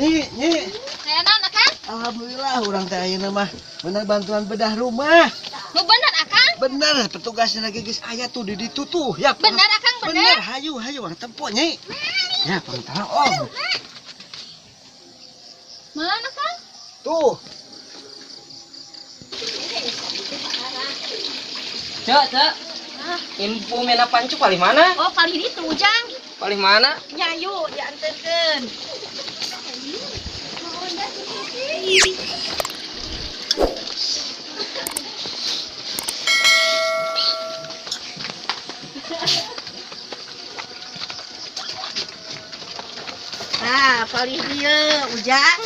Nyi, nyi. Aya naon, Akang? Alhamdulillah urang teh ayeuna mah menang bantuan bedah rumah. Nu bener, Akang? Bener, petugasnya lagi geus aya tuh di ditu tuh. Ya, Bener, Akang, bener. Bener, hayu hayu urang tempo, Nyi. Ya, pangtara om. Mana, Kang? Tuh. Cek, cek. Info mena pancu paling mana? Oh, paling itu, Ujang. Paling mana? Nya yuk, dianterkeun. Nah, paling dieu, Ujang.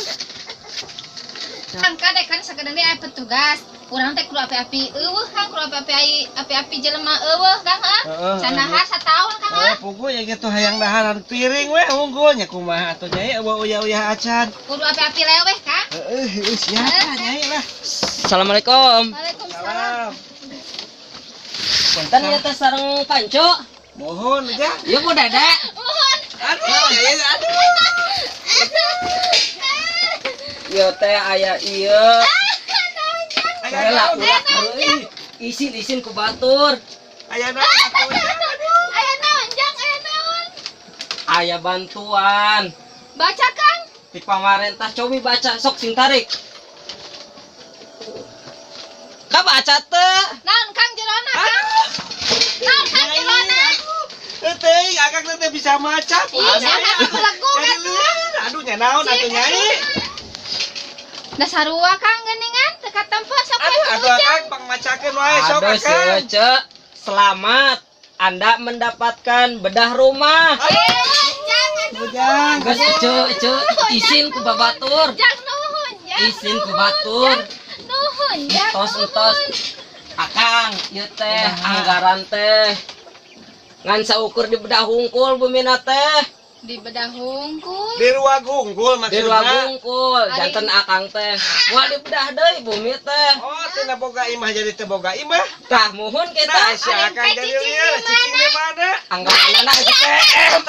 Kang kade kan sakedeng deui aya petugas. Urang teh kudu api-api eueuh, Kang, kudu api-api api-api jelema eueuh, Kang, heuh. Heeh. Can dahar sataun, Kang, Oh, heuh. pugu ya gitu hayang daharan piring we unggul nya kumaha atuh Nyai eueuh uyah-uyah acan. Kudu api-api leweh, Kang. Heeh, heeh, siap lah Nyai lah. Assalamualaikum. Waalaikumsalam. Salam. Punten ieu teh sareng pancu. Mohon Ujang. Ieu Bu Dede. Mohon. Aduh, Nyai, aduh. Ieu teh aya ieu. Aya Heula naon? ulah euy. Isin-isin ku batur. Aya naon atuh, Ujang? Aduh. Aya naon, Jang? Aya naon? Aya bantuan. Baca, Kang. Di pamarentah cobi baca sok sing tarik. Ka baca teu? Naon, Kang, jerona, Kang? Naon, Kang, jerona? Teuing akang teh bisa maca. Ih, jangan aku lagu Jadi lieur. Aduh nya naon atuh Nyai? Da sarua, Kang, geuningan teu katempo sok we Aduh, ku aduh Ujang. akang pangmacakeun wae sok Aduh, akang. Cek. Selamat. Anda mendapatkan bedah rumah. Eh, Jang, aduh. Ujang. Geus cek, cek, isin ku babatur. Jang, nuhun, Jang. Isin ku nuhun, batur. Jang. Nuhun, Jang. Tos nuhun. entos. Akang, ieu teh anggaran teh. Ngan saukur di bedah hungkul bumina teh. Di bedah hungkul. Di ruang unggul Di ruang maksudna. hungkul, janten akang teh. Moal di bedah deui bumi teh. Oh, teu boga imah jadi teu boga imah. Tah muhun kita Nah, si Ari akang teh jadi cicing lieur, di cicing di mana? anggaranna SPM.